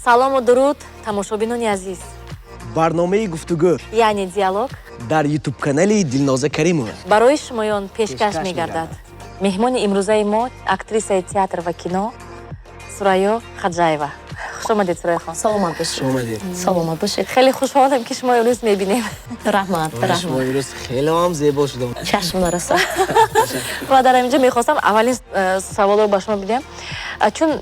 Салому дуруд, тамошобинони азиз. Барномаи гуфтугӯ, яъне диалог, дар ютуб-канали Дилноза Каримова барои шумоён пешкаш пешкаш мегардад. Меҳмони имрӯзаи мо актрисаи театр ва кино Сурайё Хаджаева. Хуш омадед, Сурайёхон. Саломат бошед. Омадед. Саломат бошед. Хеле хушҳолем, ки шумо имрӯз мебинем. Раҳмат. Шумо Раҳмат. имрӯз хеле ҳам зебо шуда. Чашм нарасад. Ва дар ҳаминҷо мехостам аввалин саволро ба шумо бидиҳам. Чун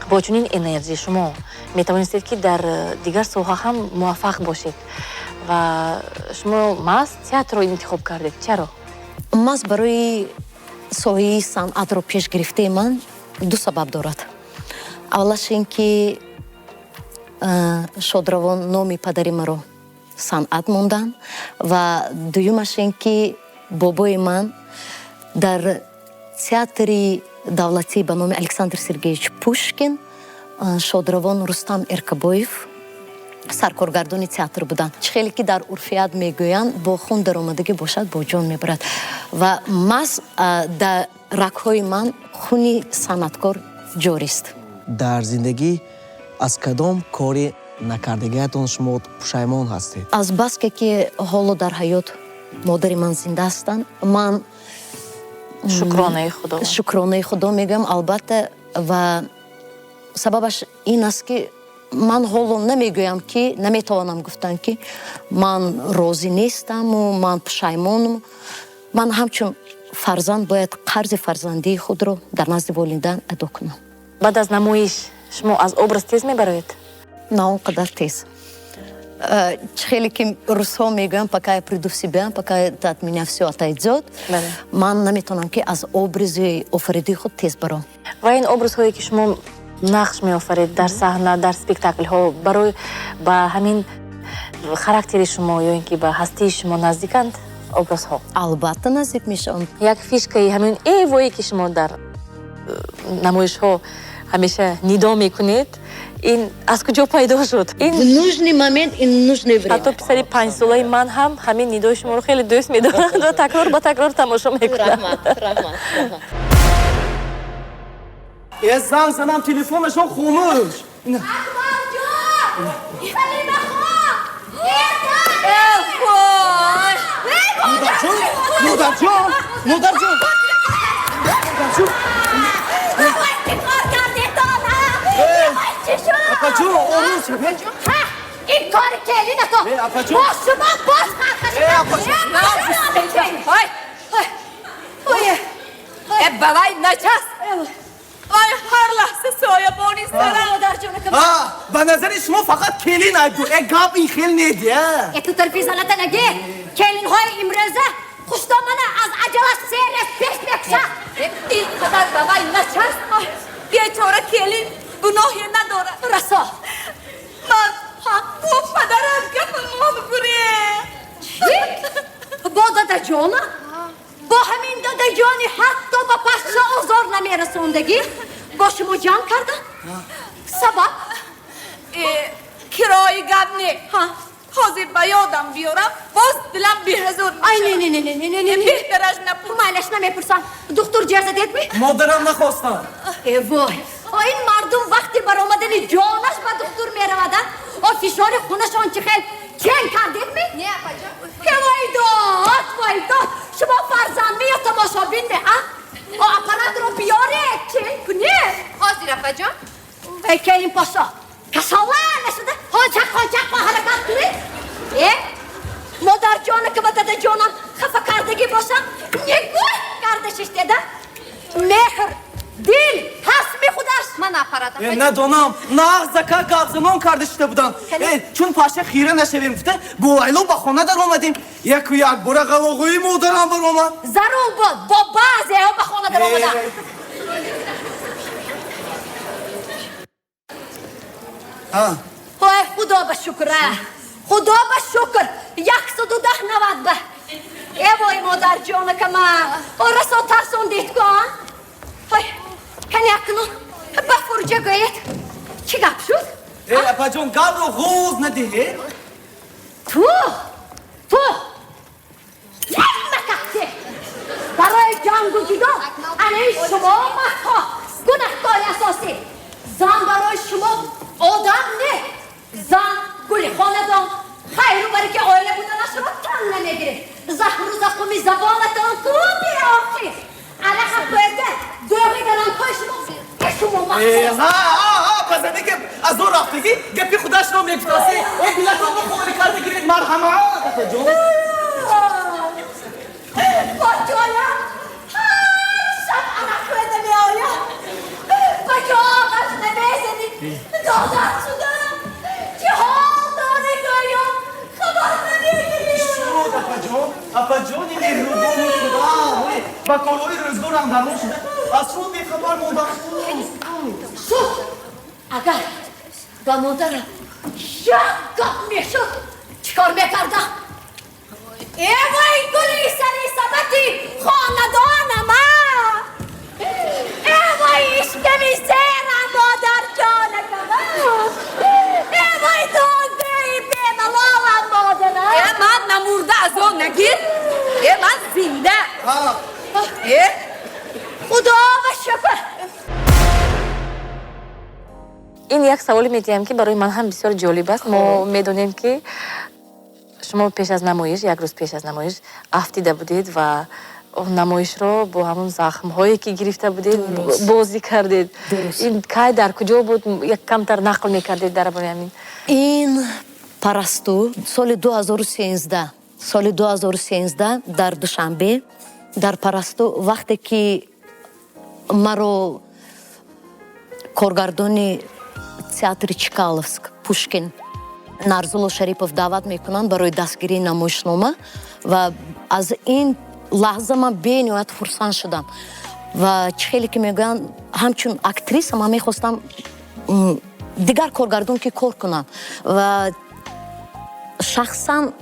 бо чунин энергия шумо метавонистед, ки дар дигар соҳа ҳам муваффақ бошед, ва шумо маҳз театрро интихоб кардед. Чаро? Маҳз барои соҳаи санъатро пеш гирифтаи ман ду сабаб дорад. Аввалаш ин ки шодравон номи падари маро Санъат монданд, ва дуюмаш ин ки бобои ман дар театри давлатӣ ба номи Александр Сергеевич Пушкин шодравон Рустам Эркабоев саркоргардони театр буданд. Чӣ хеле ки дар урфият мегӯянд, бо хун даромадагӣ бошад, бо ҷон мебарад, ва маҳз дар рагҳои ман хуни санъаткор ҷорист. Дар зиндагӣ аз кадом кори накардагиатон шумо пушаймон ҳастед? Аз баске ки ҳоло дар ҳаёт модари ман зинда ҳастанд, ман Шукронаи Худо. Шукронаи Худо мегӯям, албатта. Ва сабабаш ин аст, ки ман ҳоло намегӯям, ки наметавонам гуфтан, ки ман розӣ нестаму ман пушаймонам. Ман ҳамчун фарзанд бояд қарзи фарзандии худро дар назди волидан адо кунам. Баъд аз намоиш шумо аз образ тез мебароед? На он қадар тез. Чӣ хеле ки русҳо мегӯянд, пока я приду в себя, пока это от меня все отойдет. Ман наметавонам, ки аз образи офаридии худ тез баром. Ва ин образҳое, ки шумо нақш меофаред дар саҳна, дар спектаклҳо, барои ба ҳамин характери шумо ё ин ки ба ҳастии шумо наздиканд образҳо? Албатта, наздик мешаванд. Як фишкаи ҳамин эвое, ки шумо дар намоишҳо ҳамеша нидо мекунед, ин аз куҷо пайдо шуд ин? В нужный момент и нужное время. Ҳатто писари 5-солаи ман ҳам ҳамин нидои шуморо хеле дӯст медорад ва такрор ба такрор тамошо мекунад. Раҳмат, раҳмат, раҳмат. Э, занг занам, телефонашон хомӯш. Ина. Ҳалимахон! Модарҷон, модарҷон, модарҷон, модарҷон! Чӣ кор кардетон? Чӣ шуд? Апаҷон, ором шавед. Ин кори келинато. Э, апаҷон. Бо шумо боз хархаша. Э, апаҷон. Ой, э, ба вай начасп. Вай ҳар лаҳза соябони сарам. Модарҷонакам. А, ба назари шумо фақат келин айб. Э, гап ин хел неди, а? Э, ту тарфи заната наге. Келинҳои имрӯза хуштомана аз аҷалаш серес пеш мекушад. Э, ин қадар ба вай начасп. Бечора келин гуноҳе надорад. Расо. Ман бо падарам гапамон гуре. Чӣ? Бо дадаҷона? Бо ҳамин дадаҷони ҳатто ба пашша озор намерасондагӣ бо шумо ҷанг кардан? Сабаб? Э, кирои гап не. Ҳа. Ҳозир ба ёдам биёрам, боз дилам беҳузур. Ай, не, не, не, не, не, не, не. Беҳтараш напурс. Майлаш, намепурсам. Духтур ҷер задедми? Модарам нахостам. Э, вой! О, ин мардум вақти баромадани ҷонаш ба духтур мераваданд. О, фишори хунашон чӣ хел чен кардедми? Не, апаҷон. Э, вой дод, вой дод! Шумо фарзандми ё тамошобин ме, а? О, аппаратро биёред, чен кунед. Ҳозир, апаҷон. Эй, келин пошо, касола нашуда, ҳо, чаққон чаққон ҳаракат кунед. Э, модарҷона ки ба дадаҷонам хафа кардагӣ бошам, нигоҳ карда шиштеда. Меҳр, дил ҳастми худаш. Ман аппарат. Э, надонам, нағзака гапзанон карда шуда будам. Э, чун паша хира нашавем гуфта, бо Лайло ба хона даромадем, яку якбора ғалоғои модарам баромад. Зарур буд бо баъзеҳо ба хона даромадан. А, Ой, худо ба шукр, а. Худо ба шукр, 110 90 ба. Э, вой, модарҷонакама, о, расо тарсондед ку, а? Ой, кани акнун ба фурҷа гӯед, чӣ гап шуд? Э, апаҷон, гапро ғӯз надиҳед. Ту макакте барои ҷангу ҷидол анаи шумо мардҳо гунаҳкори асосӣ. Зан барои шумо одам не, зан гули хонадон, хайру бараки оила буданашро тан намегиред. Заҳру зақуми забонатон ку беохир. Арақа хӯрда дӯғи гаронҳои шумо ба шумо махсус. Ҳа, ба зане ки аз он рафтагӣ гапи худашро мегуфтаси. Э, билатонро холӣ карда гиред, марҳамат, апаҷон. Бачоям ҳар шаб арақ хӯрда меояд. Ба ҷоғаш намезанӣ. Додар шудам. Чӣ ҳол дорӣ, гӯё хабар намегирӣ. Шуд, апаҷон, апаҷони меҳрубони худам, ба корҳои рӯзгорам дармон шуда, аз шумо бехабар мондам. Шуд, агар ба модарам як гап мешуд, чӣ кор мекардам? Э вой, гули сари сабати хонадонама! Э вой, ишками серам, модарҷонакама! Э вой, донгаи бемалолам, модарам! Э, ман намурда аз он нагир. Э, ман зинда. Э. Худо ба шукр. Ин як саволе медиҳам, ки барои ман ҳам бисёр ҷолиб аст. Мо медонем, ки шумо пеш аз намоиш, як рӯз пеш аз намоиш афтида будед ва он намоишро бо ҳамон захмҳое, ки гирифта будед, бозӣ кардед. Ин кай, дар куҷо буд? Як камтар нақл мекардед дар бораи ҳамин. Ин Парасту, соли 2013, соли 2013 дар Душанбе, дар Парасту, вақте ки маро коргардони театри Чкаловск, Пушкин, Нарзулло Шарипов даъват мекунанд барои дастгирии намоишнома, ва аз ин лаҳза ман бениҳоят хурсанд шудам. Ва чӣ хеле ки мегӯянд, ҳамчун актриса ман мехостам дигар коргардон ки кор кунам ва шахсан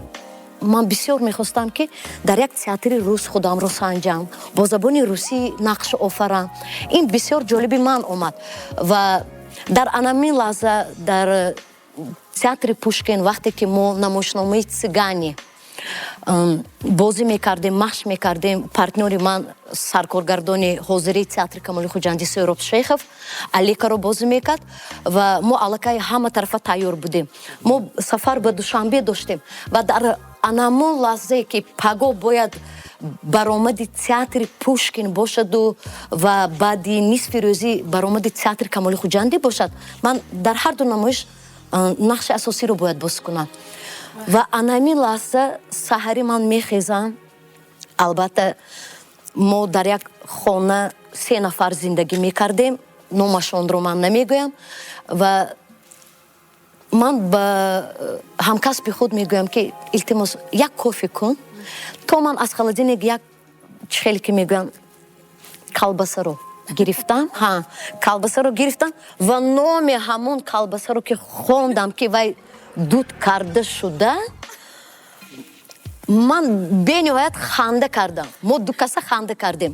ман бисёр мехостам, ки дар як театри рус худамро санҷам, бо забони русӣ нақш офарам. Ин бисёр ҷолиби ман омад. Ва дар анамин лаҳза дар театри Пушкин, вақте ки мо намоишномаи «Цыгане» бозӣ мекардем, машқ мекардем, партнёри ман, саркоргардони ҳозирии театри Камоли Хуҷандӣ Сӯҳроб Шейхов Аликаро бозӣ мекард ва мо аллакай ҳама тарафа тайёр будем. Мо сафар ба Душанбе доштем ва дар анамон лаҳзае, ки паго бояд баромади театри Пушкин бошаду ва баъди нисфи рӯзӣ баромади театри Камоли Хуҷандӣ бошад, ман дар ҳар ду намоиш нақши асосиро бояд боз кунам. Ва анамин лаҳза саҳарӣ ман мехезам. Албатта, мо дар як хона се нафар зиндагӣ мекардем, номашонро ман намегӯям. Ва ман ба ҳамкасби худ мегӯям, ки илтимос, як кофе кун, то ман аз холодильник як, чӣ хеле ки мегӯям, колбасаро гирифтам. Ҳа, колбасаро гирифтам ва номи ҳамон колбасаро ки хондам, ки вай дуд карда шуда, ман бениҳоят ханда кардам. Мо ду каса ханда кардем,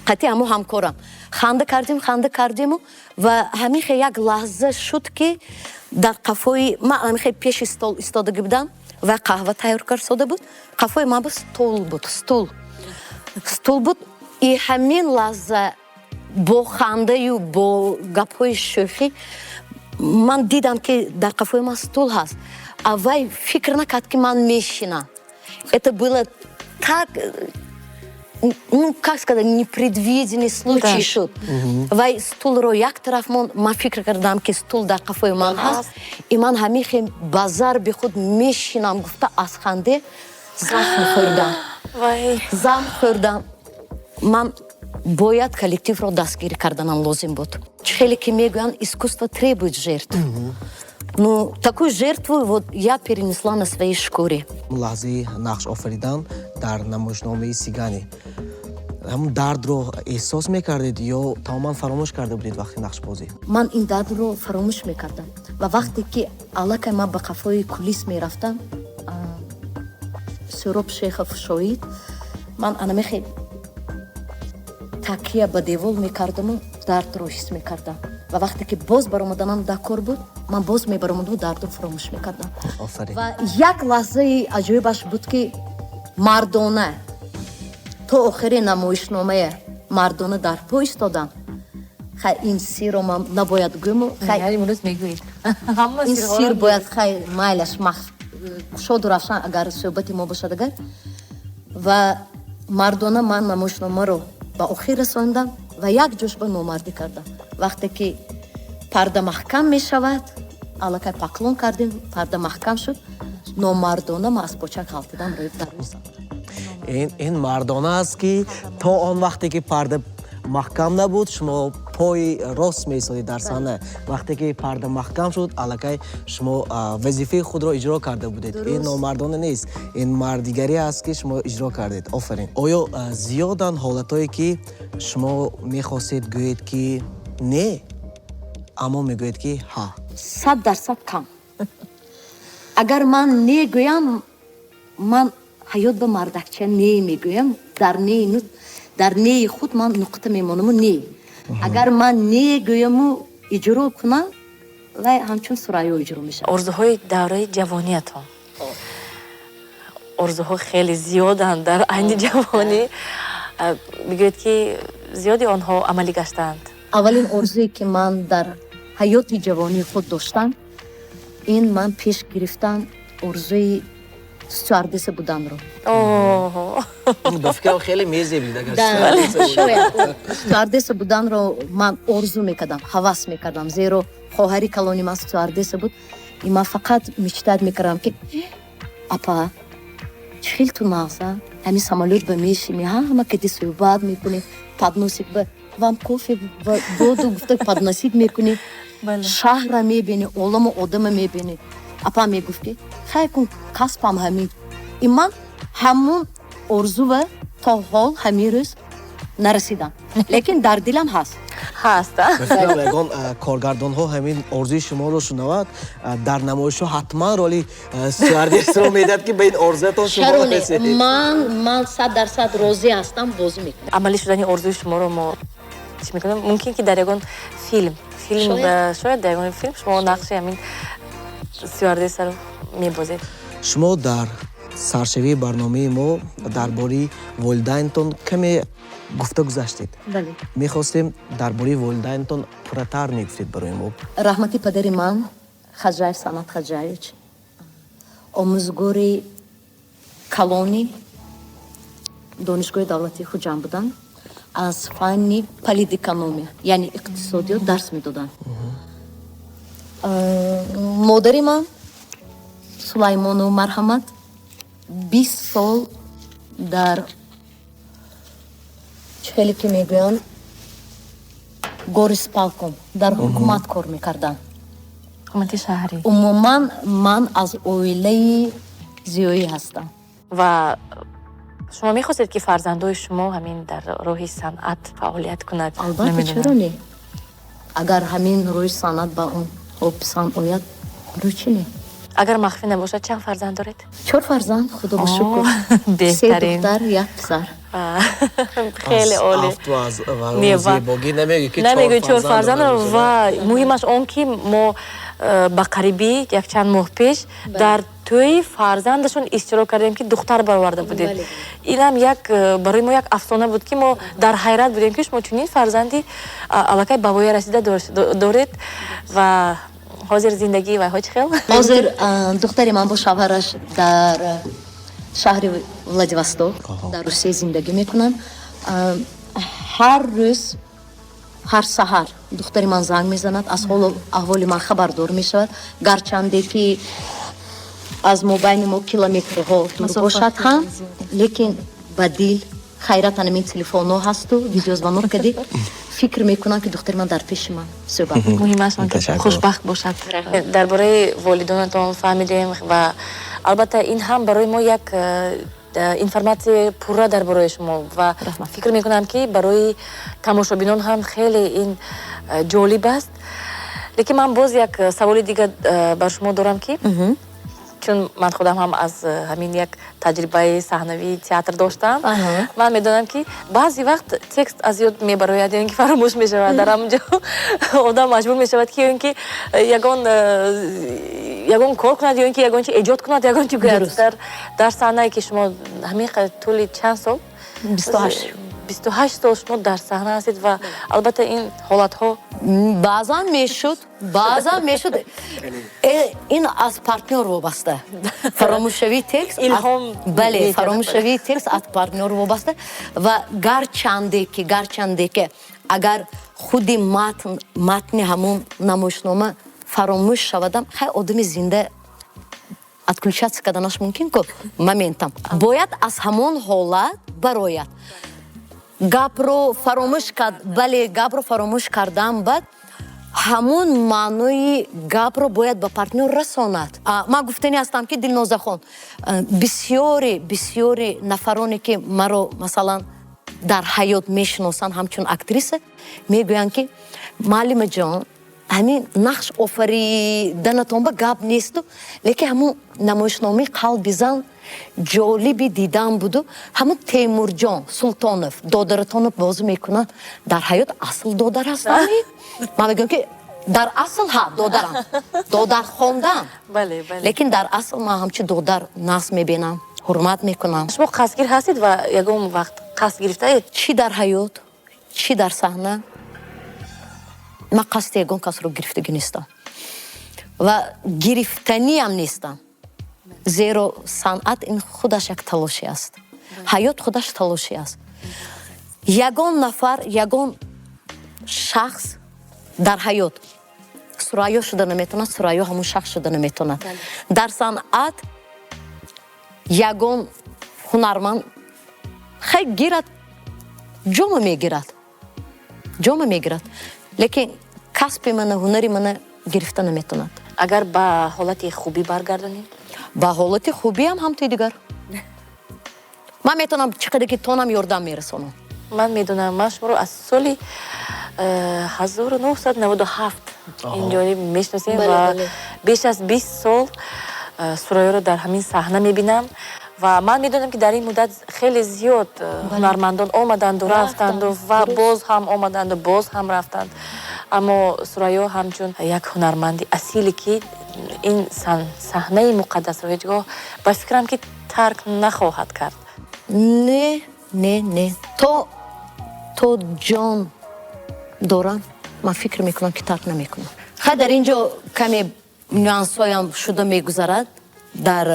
қатъи ҳамо ҳамкорам ханда кардем, ханда кардему. Ва ҳамин як лаҳза шуд, ки дар қафои ман, ҳамин пеши стол истодагӣ будам ва қаҳва тайёр карсода буд, қафои ман ба стол буд, стул буд. И ҳамин лаҳза бо хандаю бо гапҳои шӯхӣ ман дидам, ки дар қафои ман стул ҳаст, а вай фикр накард, ки ман мешинам. Это было так, ну, как сказать, непредвиденный случай шуд. Вай стулро як тараф монд, ман фикр кардам, ки стул дар қафои ман ҳаст, и ман ҳамихе ба зарби худ мешинам гуфта, аз ханде захм хӯрдам, захм хӯрдам. Ман бояд коллективро дастгирӣ карданам лозим буд. Чӣ хеле ки мегӯянд, искусство требует жертв. Ну, такую жертву вот я перенесла на своей шкуре. Лаҳзаи нақш офаридан дар намоишномаи «Цыгане» ҳамун дардро эҳсос мекардед ё тамоман фаромӯш карда будед вақти нақшбозӣ? Ман ин дардро фаромӯш мекардам ва вақте ки аллакай ман ба қафои кулис мерафтам, Сӯҳроб Шейхов шоҳид, ман анамехе такя ба девол мекардаму дардро ҳис мекардам. Ва вақте ки боз баромаданам дар кор буд, ман боз мебаромадаму дардро фаромӯш мекардам. Ва як лаҳзаи аҷоибаш буд, ки мардона то охири намоишномая мардона дар по истодам. Хай, ин сирро ман набояд гӯму, хай. Имрӯз мегӯед ҳама. Ин сир бояд, хай, майлаш, кушоду равшан агар суҳбати мо бошад агар. Ва мардона ман намоишномаро ба охир расондам ва як ҷош ба номардӣ кардам. Вақте ки парда маҳкам мешавад, аллакай поклон кардем, парда маҳкам шуд, номардона ман аз почак ғалтидам рӯи дар рӯи саҳна. Ин мардона аст, ки то он вақте ки парда маҳкам набуд, шумо пои рост меистодед дар саҳна. Вақте ки парда маҳкам шуд, аллакай шумо вазифаи худро иҷро карда будед. Ин номардона нест, ин мардигарӣ аст, ки шумо иҷро кардед. Офарин! Оё зиёданд ҳолатҳое, ки шумо мехостед гӯед, ки не, аммо мегӯед, ки ҳа? 100% кам. Агар ман не гӯям, ман ҳаёт ба мардакча не мегӯям. Дар неи худ ман нуқта мемонаму не. Агар ман не гӯяму иҷро кунам, вай ҳамчун Сурайё иҷро мешавад. Орзуҳои давраи ҷавониятон. Орзуҳо хеле зиёданд дар айни ҷавонӣ. Бигӯед, ки зиёди онҳо амалӣ гаштаанд? Аввалин орзуе, ки ман дар ҳаёти ҷавонии худ доштам, ин ман пеш гирифтам орзуи стюардесса буданро. Ба фикрам, хеле мезебид агар. Шояд. Стюардесса буданро ман орзу мекардам, ҳавас мекардам, зеро хоҳари калони ман стюардесса буд и ман фақат мечтать мекардам, ки апа, чӣ хел ту нағза, ҳамин самолёт ба мешинӣ, ҳама кади суҳбат мекунӣ, подносик ба вам кофе, воду гуфта подносить мекунӣ, шаҳра мебинӣ, оламу одама мебинӣ. Апа мегуфт, ки хай кун, касбам ҳамин. И ман ҳамун орзува то ҳол ҳамин рӯз нарасидам, лекин дар дилам ҳаст. Ҳаст. Ба фикрам, ягон коргардонҳо ҳамин орзуи шуморо шунавад, дар намоишҳо ҳатман роли стюардессро медиҳад, ки ба ин орзуятон шумо Чаро не? расед. Ман 100% розӣ ҳастам, бозӣ мекунам. Амалӣ шудани орзуи шуморо мо чӣ мекунем? Мумкин, ки дар ягон филм Шояд. Шояд дар ягон филм шумо нақши ҳамин стюардессаро мебозед. Шумо дар саршавии барномаи мо дар бораи волидайнтон каме гуфта гузаштед. Бале. Мехостем, дар бораи волидайнтон пурратар мегуфтед барои мо. Раҳмати падари ман, Хаҷаев Санат Хаҷаевич, омӯзгори калони Донишгоҳи давлатии Хуҷанд буданд, аз фанни политэкономия, яъне иқтисодиёт дарс медоданд. Модари ман Сулаймону марҳамат 20 сол дар, чӣ хеле ки мегӯянд, горисполком, дар ҳукумат кор мекарданд. Ҳукумати шаҳрӣ. Умуман, ман аз оилаи зиёӣ ҳастам. Ва шумо мехостед, ки фарзандои шумо ҳамин дар роҳи санъат фаъолият кунад? Албатта. Намедонам. Чаро не? Агар ҳамин рӯи санъат ба онҳо писанд ояд, рӯи чӣ не? Агар махфӣ набошад, чанд фарзанд доред? Чор фарзанд, худо ба шукр. Се Беҳтарин. духтар, як писар. Хеле Аз олӣ. афту аз Не, зебогӣ намегӯй, ки намегӯй чор фарзанд. дорад. Ва муҳимаш он, ки мо ба қарибӣ, якчанд моҳ пеш, дар тӯи фарзандашон иштирок кардем, ки духтар бароварда будед. Инам як барои мо як афсона буд, ки мо дар ҳайрат будем, ки шумо чунин фарзанди аллакай ба воя расида доред. Ва ҳозир зиндагии вайҳо чӣ хел? Ҳозир духтари ман бо шавҳараш дар шаҳри Владивосток, дар Русия зиндагӣ мекунанд. Ҳар рӯз, ҳар саҳар духтари ман занг мезанад, аз ҳолу аҳволи ман хабардор мешавад, гарчанде ки аз мобайни мо километрҳо дур Масофа бошад хеле ҳам, зиёд. лекин ба дил хайратан ҳамин телефонҳо ҳасту видеозвонок кади, фикр мекунам, ки духтари ман дар пеши ман суҳбат мекунад. Муҳимаш он, ки Ташаккур. хушбахт бошад. Дар бораи волидонатон фаҳмидем ва албатта ин ҳам барои мо як информатсияи пурра дар бораи шумо ва фикр мекунам, ки барои тамошобинон ҳам хеле ин ҷолиб аст. Лекин ман боз як саволи дигар бар шумо дорам, ки чун ман худам ҳам аз ҳамин як таҷрибаи саҳнавии театр доштам, ман медонам, ки баъзе вақт текст аз ёд мебарояд ё ин ки фаромӯш мешавад. Дар ҳамон ҷо одам маҷбур мешавад, ки ё ин ки ягон кор кунад, ё ин ки ягон чи эҷод кунад, ягон чи гӯяд. Дар саҳнае, ки шумо ҳамин тӯли чанд сол? 28. 28 сол шумо дар саҳна ҳастед ва албатта ин ҳолатҳо Баъзан мешуд, баъзан мешуд. Ин аз партнёр вобаста, фаромӯшавии текст. Илҳом. Бале, фаромӯшавии текст аз партнёр вобаста. Ва гарчанде ки агар худи матн, матни ҳамон намоишнома фаромӯш шавадам, хай, одами зинда отключаться карданаш мумкин ку моментом, бояд аз ҳамон ҳолат барояд. Гапро фаромӯш кард, бале, гапро фаромӯш кардан, баъд ҳамон маънои гапро бояд ба партнёр расонад. Ман гуфтанӣ ҳастам, ки, Дилнозахон, бисёре, бисёре нафароне, ки маро, масалан, дар ҳаёт мешиносанд ҳамчун актриса, мегӯянд, ки муаллимаҷон, ҳамин нақш офариданатон ба гап несту, лекин ҳамун намоишномаи «Қалби зан» ҷолиби дидан буду, ҳамун Темурҷон Султонов додаратонро бозӣ мекунад, дар ҳаёт асл додар ҳастам. Ман мегӯям, ки дар асл ҳа, додарам, додар хондан, лекин дар асл ман ҳамчун додар нағз мебинам, ҳурмат мекунам. Шумо қасдгир ҳастед ва ягон вақт қасд гирифтаед? Чӣ дар ҳаёт, чӣ дар саҳна, ман қасди ягон касро гирифтагӣ нестам ва гирифтаниам нестам, зеро санъат ин худаш як талошӣ аст, ҳаёт худаш талошӣ аст. Ягон нафар, ягон шахс дар ҳаёт Сурайё шуда наметавонад, Сурайё ҳамон шахс шуда наметавонад. Дар санъат ягон ҳунарманд хай гирад, ҷома мегирад, ҷома мегирад, лекин касби мана, ҳунари мана гирифта наметавонад. Агар ба ҳолати хубӣ баргардонем? Ба ҳолати хубиам ҳамтои дигар ман метавонам, чӣ қадар ки тонам, ёрдам мерасонам. Ман медонам, ман шуморо аз соли 1997 инҷониб мешиносем ва беш аз 20 сол Сурайёро дар ҳамин саҳна мебинам ва ман медонам, ки дар ин муддат хеле зиёд ҳунармандон омаданду рафтанду ва боз ҳам омаданду боз ҳам рафтанд, аммо Сурайё ҳамчун як ҳунарманди асиле, ки ин саҳнаи муқаддасро ҳеҷ гоҳ, ба фикрам, ки тарк нахоҳад кард. Не, не, не, то ҷон дорам, ман фикр мекунам, ки тарк намекунам. Хай, дар ин ҷо каме нюансҳоям шуда мегузарад дар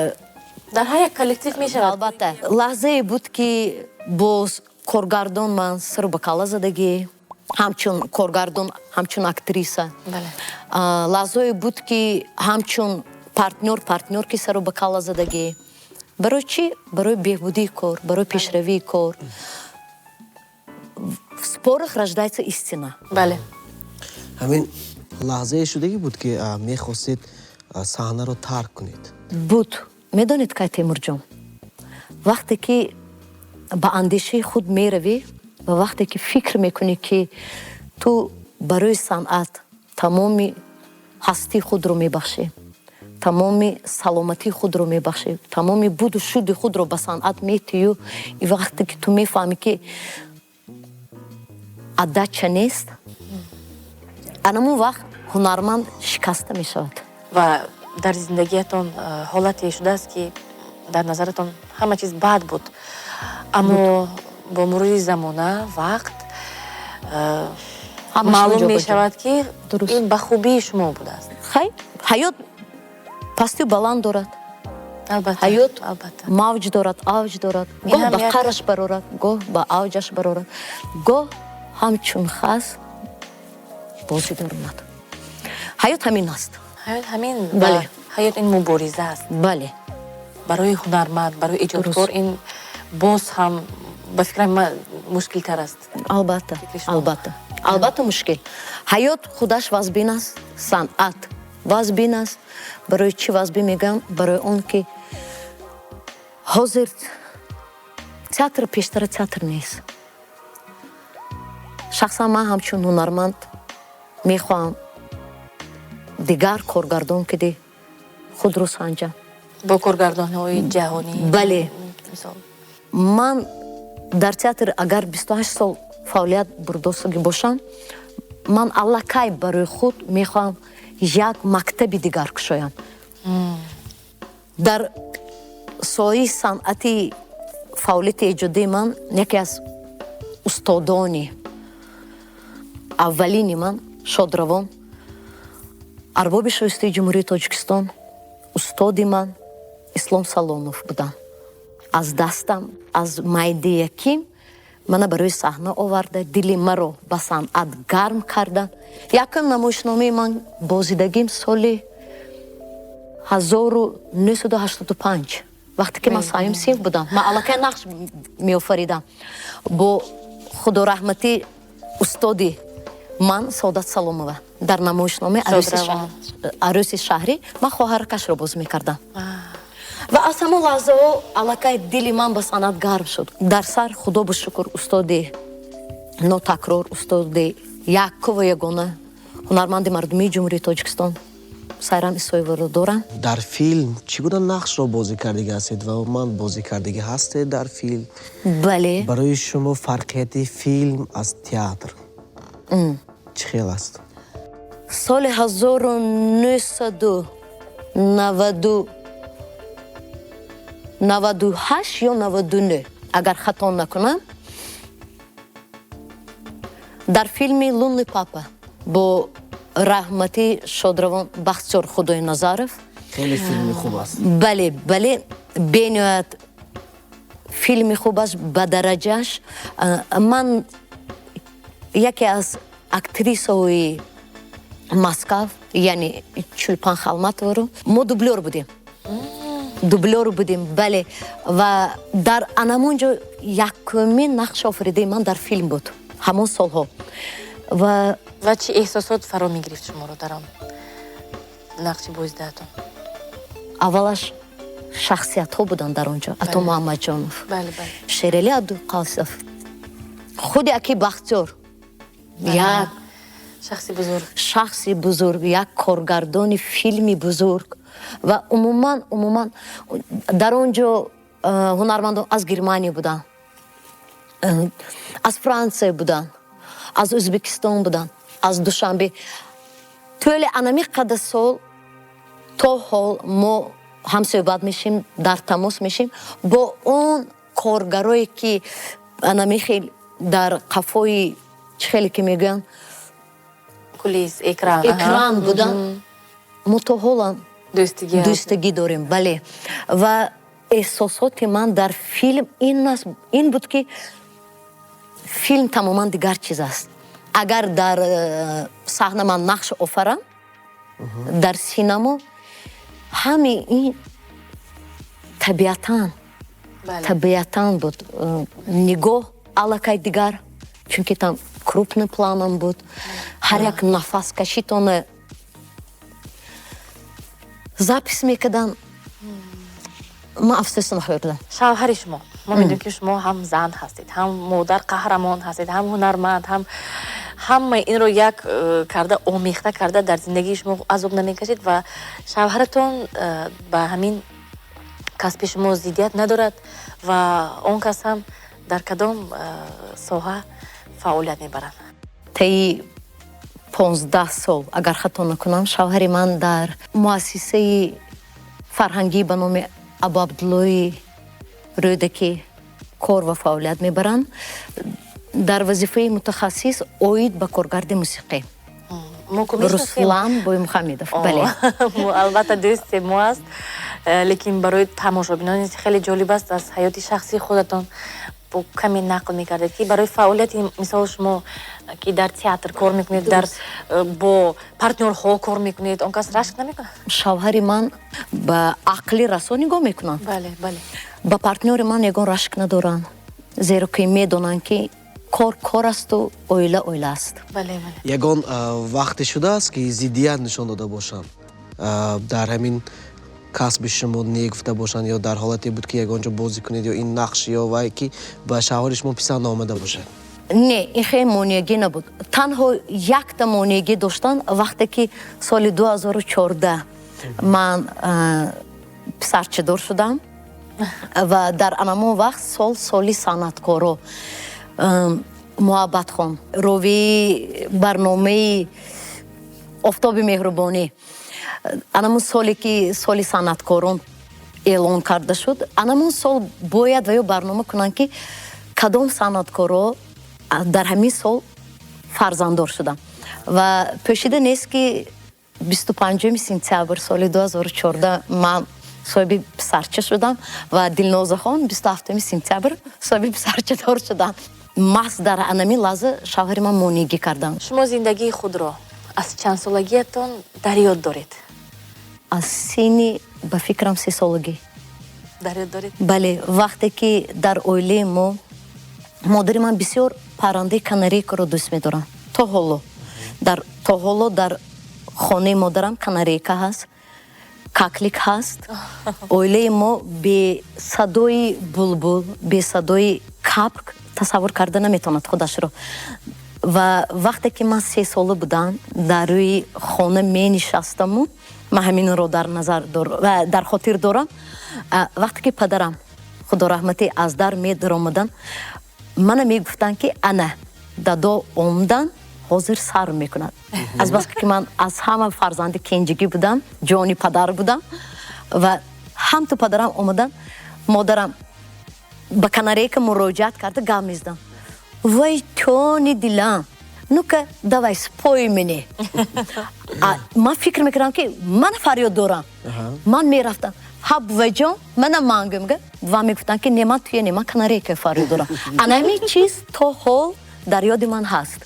Дар ҳар як коллектив мешавад. Албатта, лаҳзае буд, ки боз коргардон ман сиру ба калла задагӣ, ҳамчун коргардон, ҳамчун актриса. Лаҳзое буд, ки ҳамчун партнёр, партнёр ки сару ба калла задагӣ. Барои чӣ? Барои беҳбудии кор, барои пешравии кор. В спорах рождается истина. Ҳамин лаҳзае шудагӣ буд, ки мехостед саҳнаро тарк кунед? Буд. Медонед кай, Темурҷон? Вақте ки ба андешаи худ меравӣ ва вақте ки фикр мекунӣ, ки ту барои санъат тамоми ҳастии худро мебахшӣ, тамоми саломатии худро мебахшӣ, тамоми буду шуди худро ба санъат метиҳю, и вақте ки ту мефаҳмӣ, ки отдача нест, анамун вақт ҳунарманд шикаста мешавад. Ва дар зиндагиятон ҳолате шудааст, ки дар назаратон ҳама чиз бад буд, аммо бо мурури замона, вақт Ҳамааш маълум ҷо ба ҷо. мешавад, ки ин ба хубии шумо будааст? Хай, ҳаёт пастию баланд дорад. Ҳаёт мавҷ дорад, авҷ дорад. Ин Гоҳ ҳам ба қараш барорад, гоҳ ба авҷаш барорад, гоҳ ҳамчун хас бозӣ даромад. Ҳаёт ҳамин аст. Ҳаёт ҳамин. Бале. Ҳаёт ин мубориза аст. Барои ҳунарманд, барои эҷодкор ин боз ҳам, ба фикрам ман, мушкилтар аст. Албатта. Фикри шумо? Албатта, албатта, мушкил. Ҳаёт худаш вазбин аст, санъат вазбин аст. Барои чӣ вазбин мегӯям? Барои он ки ҳозир театр пештара театр нест. Шахсан ман ҳамчун ҳунарманд мехоҳам дигар коргардон киди худро санҷам. Бо коргардонҳои ҷаҳонӣ? Бале. Мисол? Ман дар театр агар 28 сол фаъолият бурдосагӣ бошам, ман аллакай барои худ мехоҳам як мактаби дигар кушоям дар соҳаи санъати. Фаъолияти эҷодии ман яке аз Устодони аввалини ман шодравон, арбоби шоистаи Ҷумҳурии Тоҷикистон, устоди ман Ислом Саломов буданд. Аз дастам, аз майдияким мана барои саҳна оварда, дили маро ба санъат гарм кардан. Якум намоишномаи ман бозидагим соли 1985, вақте ки ман сеюм синф будам. Ман аллакай нақш меофаридам. Бо худораҳматӣ устоди ман Саодат Саломова дар намоишномаи «Арӯси шаҳрӣ» ман хоҳаракашро бозӣ мекардам ва аз ҳамон лаҳзаҳо аллакай дили ман ба санъат гарм шуд. Дар сар, худо шукр, устоди нотакрор, устоди яккуву ягона, ҳунарманди мардумии Ҷумҳурии Тоҷикистон Сайрам Исоеваро дорам. Дар филм чӣ гуна нақшро бозӣ кардагӣ ҳастед ва умуман бозӣ кардагӣ ҳастед дар филм? Бале. Барои шумо фарқияти филм аз театр чӣ хел аст? Соли 1998 ё 99, агар хато накунам, дар филми «Лунный папа» бо раҳматӣ шодравон Бахтиёр Худойназаров. Хеле филми хуб аст. Бале, бениҳоят филми хуб аст ба дараҷааш. Ман яке аз актрисаҳои Москав, яъне Чулпан Халматоваро мо дублёр будем, бале. Ва дар анамон ҷо якумин нақши офаридаи ман дар филм буд ҳамон солҳо ва Ва чӣ эҳсосот фаро мегирифт шуморо дар он нақши бозидаатон? Аввалаш шахсиятҳо буданд дар он ҷо: Ато Муҳаммадҷонов, бале бале Шерали Абдуқасов, худи аки Бахтиёр, як шахси бузург. Шахси бузург, як коргардони филми бузург ва умуман дар он ҷо ҳунармандон аз Германия буданд, аз Франсия буданд, аз Ӯзбекистон буданд, аз Душанбе. Тӯли анами қадар сол то ҳол мо ҳамсӯҳбат мешем, дар тамос мешем бо он коргарое ки анами хел дар қафои, чӣ хеле ки мегӯянд, кулис, экран. Экран буданд. Мо то ҳолам дӯстигӣ. Дӯстагӣ дорем, бале. Ва эҳсосоти ман дар филм ин буд, ки филм тамоман дигар чиз аст. Агар дар саҳна ман нақш офарам, дар синамо ҳами ин табиатан табиатан буд. Нигоҳ аллакай дигар, чунки там крупный планом буд, ҳар як нафас кашитона запись мекардам. Ман афсӯс нахӯрдам. Шавҳари шумо, мо медонем, ки шумо ҳам зан ҳастед, ҳам модар қаҳрамон ҳастед, ҳам ҳунарманд, ҳам ҳамаи инро як карда, омехта карда, дар зиндагии шумо азоб намекашед ва шавҳаратон ба ҳамин касби шумо зиддият надорад ва он кас ҳам дар кадом соҳа фаъолият мебаранд? Таи 15 сол, агар хато накунам, шавҳари ман дар муассисаи фарҳангӣ ба номи Абу Абдуллои Рӯдакӣ кор ва фаъолият мебаранд дар вазифаи мутахассис оид ба коргарди мусиқӣ. Мо ку мешиносем. Руслан Боймухамедов, бале. Албатта, дӯсти мо аст. Лекин барои тамошобинон хеле ҷолиб аст, аз ҳаёти шахсии худатон бо каме нақл мекардед, ки барои фаъолияти, мисол, шумо ки дар театр кор мекунед, дар бо партнёрҳо кор мекунед, он кас рашк намекунад? Шавҳари ман ба ақли расо нигоҳ мекунанд. бале бале Ба партнёри ман ягон рашк надоранд, зеро ки медонанд, ки кор кор асту оила оила аст. бале бале Ягон вақте шудааст, ки зиддият нишон дода бошанд дар ҳамин касби шумо, не гуфта бошанд ё дар ҳолате буд, ки ягон ҷо бозӣ кунед ё ин нақш ё вай, ки ба шавҳари шумо писанд наомада бошад? Не, ин хеле монеагӣ набуд. Танҳо якта монеагӣ доштан, вақте ки соли 2014 ман писарчидор шудам ва дар анамон вақт сол соли санъаткоро, Муҳаббатхон, ровии барномаи «Офтоби меҳрубонӣ», анамон соле ки соли санъаткорон эълон карда шуд, анамон сол бояд ва ё барнома кунанд, ки кадом санъаткоро. Дар ҳамин сол фарзанддор шудам ва пӯшида нест, ки 25 сентябр соли 2014 ман соҳиби писарча шудам ва Дилнозахон 27 сентябр соҳиби писарчадор шудам. Маҳз дар анамин лаҳза шавҳари ман монигӣ карданд. Шумо зиндагии худро аз чанд солагиятон дар ёд доред? Аз синни, ба фикрам, 3 солагӣ. Дар ёд доред? Бале, вақте ки дар оилаи мо модари ман бисёр паррандаи канарейкаро дӯст медоранд. То ҳоло дар хонаи модарам канарейка ҳаст, коклик ҳаст. Оилаи мо бе садои булбул, бе садои капк тасаввур карда наметавонад худашро. Ва вақте ки ман 3 сола будам, дар рӯи хона менишастаму ман ҳаминро дар назар дар хотир дорам. Вақте ки падарам, худо раҳматӣ, аз дар медаромаданд, мана мегуфтанд, ки ана дадо омдан, ҳозир сар мекунад. Азбаски ки ман аз ҳама фарзанди кенҷигӣ будам, ҷони падар будам, ва ҳамту падарам омадан, модарам ба канарейка муроҷиат карда гап мезадам: «Вай, ҷони дилам, ну-ка давай спой мне». Ман фикр мекардам, ки мана фарёд дорам. Ман мерафтам: «Ҳа, буваҷон, мана ман гӯм». Ва мегуфтанд, ки не, ман туя не, ман канарейка фарёд дорам. Ана ҳамин чиз то ҳол дар ёди ман ҳаст.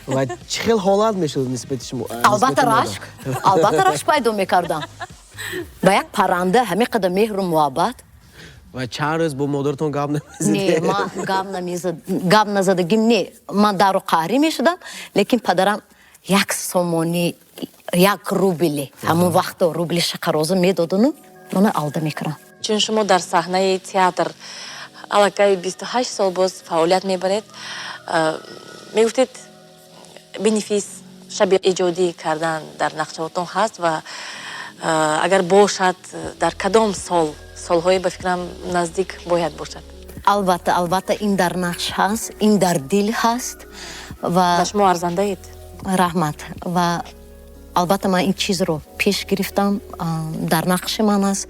Ва чӣ хел ҳолат мешуд нисбати шумо? Албатта рашк, албатта рашк пайдо мекардам ба як парранда ҳамин қадар меҳру муҳаббат. Ва чанд рӯз бо модаратон гап Не. намезадед? Ман гап назадагим не, ман дару қаҳрӣ мешудам, лекин падарам 1 сомонӣ, 1 рубли, ҳамон вақто рубли шақароза медодану мана алда мекардам. Чун шумо дар саҳнаи театр аллакай 28 сол боз фаъолият мебаред, мегуфтед, бенефис, шаби эҷодӣ кардан дар нақшаотон ҳаст ва агар бошад, дар кадом сол, солҳое, ба фикрам, наздик бояд бошад? Албатта, албатта, ин дар нақш ҳаст, ин дар дил ҳаст ва Ба шумо арзандаед. Раҳмат. Ва албатта ман ин чизро пеш гирифтам, дар нақши ман аст.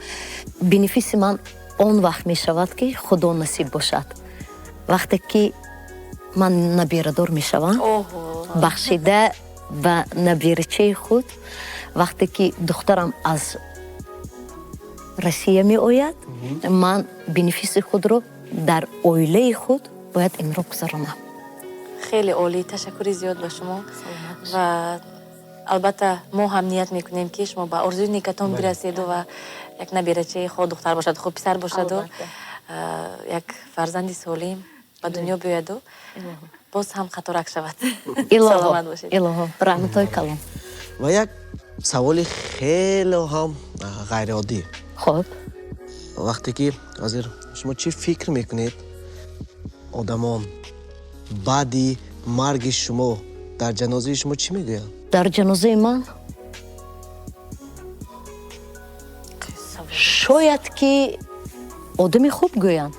Бенефиси ман он вақт мешавад, ки худо насиб бошад, вақте ки ман набирадор мешавам, бахшида ба набирачаи худ, вақте ки духтарам аз Россия меояд, ман бенефиси худро дар оилаи худ бояд инро гузаронам. Хеле олӣ, ташаккури зиёд ба шумо. Ва албатта мо ҳам ният мекунем, ки шумо ба орзуи некатон бираседу ва як набирачаи хоҳ духтар бошад, хоҳ писар бошаду як фарзанди солим ба дунё биёяду боз ҳам қаторак шавад. Саломат бошед. Илоҳо, раҳматҳои калон. Ва як саволи хеле ҳам ғайриоддӣ. Хуб. Вақте ки ҳозир шумо чӣ фикр мекунед, одамон баъди марги шумо дар ҷанозаи шумо чӣ мегӯянд? Дар ҷанозаи ман шояд ки одами хуб гӯянд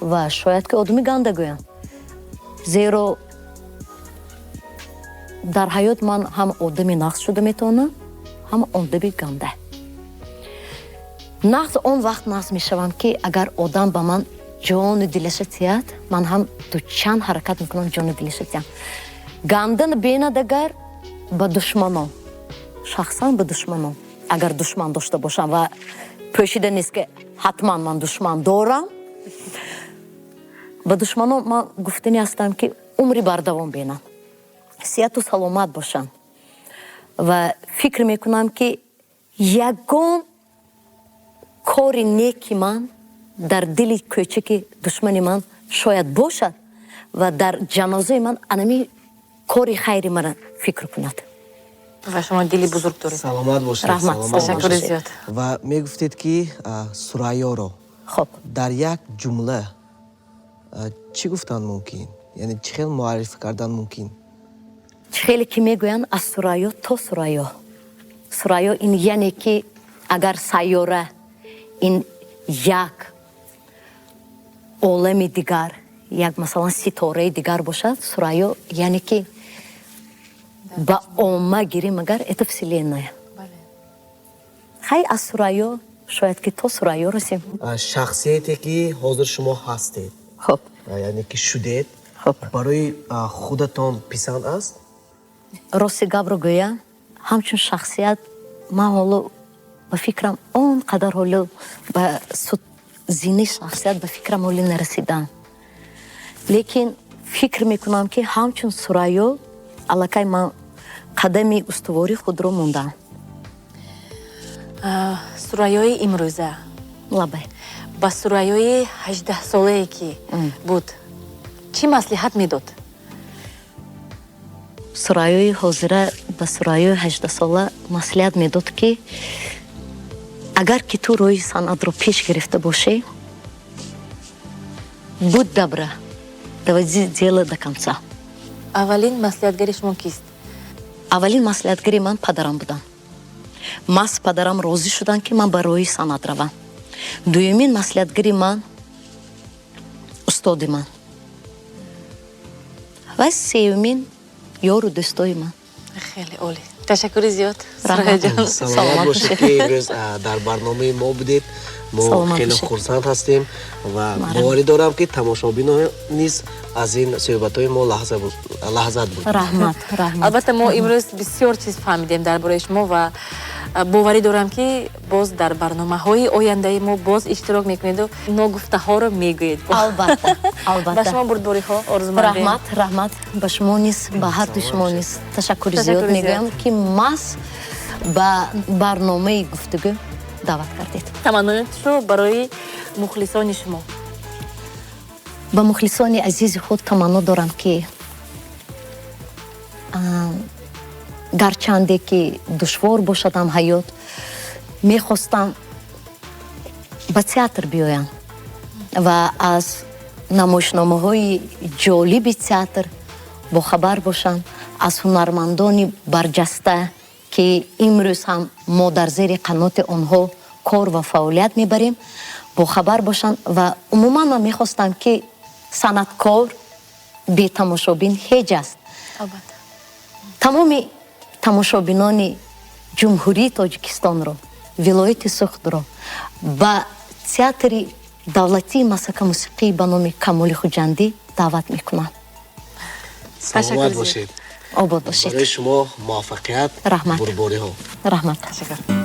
ва шояд ки одами ганда гӯянд, зеро дар ҳаёт ман ҳам одами нағз шуда метавонам, ҳам одами ганда. Нағз он вақт нағз мешавам, ки агар одам ба ман ҷону дилаша тиҳад, ман ҳам дучанд ҳаракат мекунам ҷону дилаша тиҳам. Ганда бенад агар ба душманон, шахсан ба душманон, агар душман дошта бошам, ва пӯшида нест, ки ҳатман ман душман дорам, ба душманон ман гуфтанӣ ҳастам, ки умри бардавом бинам, сиҳату саломат бошанд. Ва фикр мекунам, ки ягон кори неки ман дар дили кӯчаки душмани ман шояд бошад ва дар ҷанозаи ман анами кори хайри мана фикр кунад. Ва шумо дили бузург доред. Саломат бошед. Раҳмат. Саломат Ташаккури бошед. зиёд. Ва мегуфтед, ки Сурайёро дар як ҷумла чӣ гуфтан мумкин, яъне чӣ хел муаррифӣ кардан мумкин? Чӣ хеле ки мегӯянд, аз Сурайё то Сурайё. Сурайё ин яъне ки агар сайёра ин як олами дигар, як, масалан, ситораи дигар бошад, Сурайё яъне ки ба омма гирем агар, это вселенная. Хай, аз Сурайё шояд ки то Сурайё расем. Шахсияте ки ҳозир шумо ҳастед, яъне ки шудед. Хуб. Барои худатон писанд аст? Рости гапро гӯям, ҳамчун шахсият ман ҳоло ба фикрам он қадар ҳоло ба зинаи шахсият ба фикрам ҳоло нарасидам, лекин фикр мекунам, ки ҳамчун Сурайё аллакай ман қадами устувори худро мондам. Сурайёи имрӯза Лабай. ба Сурайёи 18-солае ки буд, чӣ маслиҳат медод? Сурайёи ҳозира ба Сурайёи 18-сола маслиҳат медод, ки агар ки ту роҳи санъатро пеш гирифта бошӣ, будь добра, доводи дело до конца. Аввалин маслиҳатгари шумо кист? Аввалин маслиҳатгари ман падарам будам. Маҳз падарам розӣ шуданд, ки ман ба роҳи санъат равам. Дуюмин маслиҳатгари ман устоди ман ва сеюмин ёру дӯстои ман. Хеле олӣ, ташаккури зиёд. Раҳмат. Сурайёҷон. Саломат бошед, ки имрӯз дар барномаи мо будед. Мо Саломат хеле бошед. хурсанд ҳастем ва Марҳамат. боварӣ дорам, ки тамошобино низ аз ин суҳбатҳои мо лаззат бурд. Раҳмат, раҳмат. Албатта, мо имрӯз бисёр чиз фаҳмидем дар бораи шумо ва боварӣ дорам, ки боз дар барномаҳои ояндаи мо боз иштирок мекунеду ногуфтаҳоро мегӯед. Албатта. Ба Албатта. шумо бурдбориҳо орзумандем. Раҳмат, раҳмат ба шумо низ, ба ҳарду шумо низ ташаккури зиёд Ташаккури зиёд. мегӯям, ки маҳз ба барномаи гуфтугӯ даъват кардед. Таманноятшро барои мухлисони шумо. Ба мухлисони азизи худ таманно дорам, ки гарчанде ки душвор бошадам ҳаёт, мехостам ба театр биёянд ва аз намоишномаҳои ҷолиби театр бохабар бошанд, аз ҳунармандони барҷаста, ки имрӯз ҳам мо дар зери қаноти онҳо кор ва фаъолият мебарем, бохабар бошанд. Ва умуман ман мехостам, ки санъаткор бетамошобин ҳеҷ аст. Албатта. Тамоми тамошобинони Ҷумҳурии Тоҷикистонро, вилояти Суғдро ба Театри давлатии масхараи мусиқӣ ба номи Камоли Хуҷандӣ даъват мекунам. Саломат бошед. Обод бошед. Барои шумо муваффақият. Раҳмат. Бурдбориҳо. Раҳмат. Ташаккур.